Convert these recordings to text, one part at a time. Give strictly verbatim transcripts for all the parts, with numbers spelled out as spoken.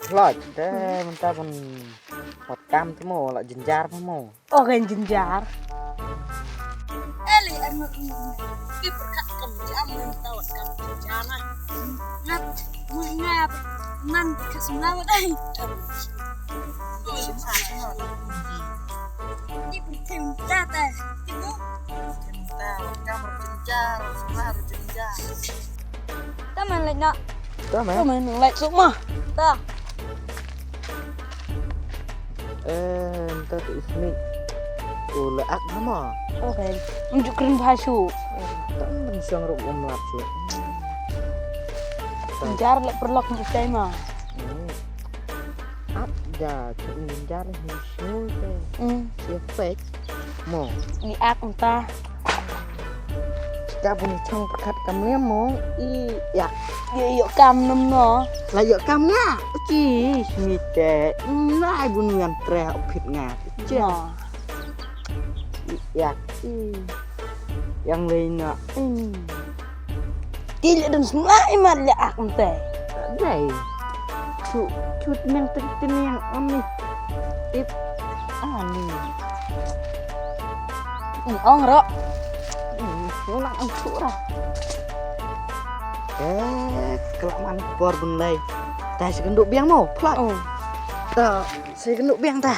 Lok te mynta ban wat kam te mo, la jynjar mo. Oh, kan jynjar. Eli, ano ini? Ki pyrkhat kam jam mynta wat kam jynjar na. Ngat, ngat, nan ka semla wat ai. Di pyrkhat ta ta. Di pyrkhat ta, wat kam jynjar, semla jynjar. Ta man lek na. Ta man. Ta man lek suk ma. Ta. Eh, ta tu ismi. Tu le ak ma. Okay. Unjuk kering bhasu. Ta man siang ruk um lap su. Jar lek perlok mu tema. Hmm. Ak da tu jar ni su te. Hmm. Siap pek. Mo. Ni ak ta. Ka bun chang pyrkhat kam ne mo i yak. Ïoh, ïoh kam nam no. La ïoh kam ne. Uchi, simi te. Nai bun ngan tre u phit nga. Che. No. I yak. I. Yang lei na. Ini. Ti le dun sma i mat le ak mte. Dai. Chu, chu nang tin tin yang ami. Tip. Ani. Ong ro. Ulang ang chu ra. Eh, kelaman por bun lai. Ta si kenduk biang mo, plak. Oh. Ta si kenduk biang ta.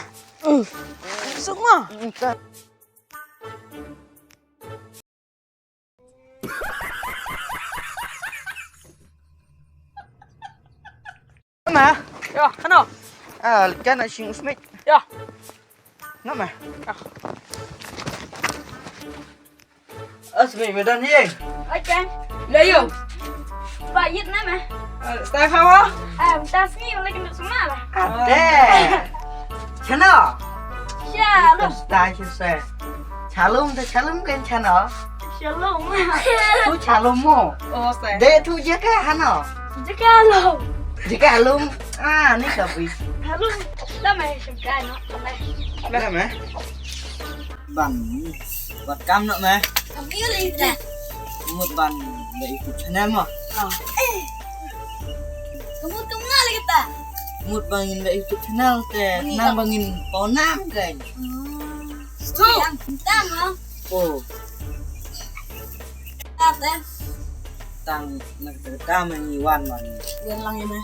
Suk mo. Ta. Ma. Ya, hano? Ah, kan sing usmik. Ya. Nama? Ya. Usmik medan ye. Oke. Layo. Bayit nama? Stai hawa. Em, tas ni lagi nak semua lah. Ade. Chano. Shalom. Stai shalom. Shalom, shalom kan chano. Shalom. Tu shalom mo. Oh, stai. De tu jaka hano. Jaka alum. Jaka alum. Ah, ni sabi. Alum. Lama ya shuka no. Lama. Ban. Wat kam no me. Kami lagi dah. Mut ban le YouTube channel mo. Ah. Kamu kamu lagi ta. Mut bangin le YouTube channel te. Nang bangin ponam kan. Tu. Entah mo. Oh. Apa? Tang na kata kata me ngi wan man. Wan lang ïa me.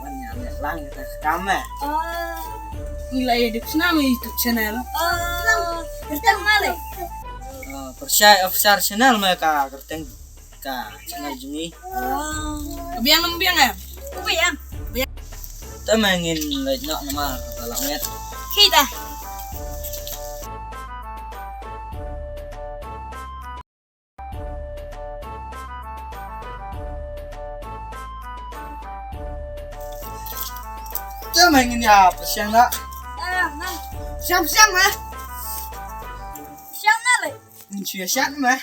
Wan ïa me lang ïa kata kata me. Oh. Ngi la ïa dep snam ïa YouTube channel. Oh. Kyrteng ma le? Pyrshah Officer channel me ka kyrteng ka channel jong ngi. Oh. Biang em biang em. Biang. Te me ngin leit noh namar ka la miet. Kita. Te me ngin ïa pyrshang na. Pyrshang pyrshang me. Pyrshang na le. Ngin shu ïa shan me.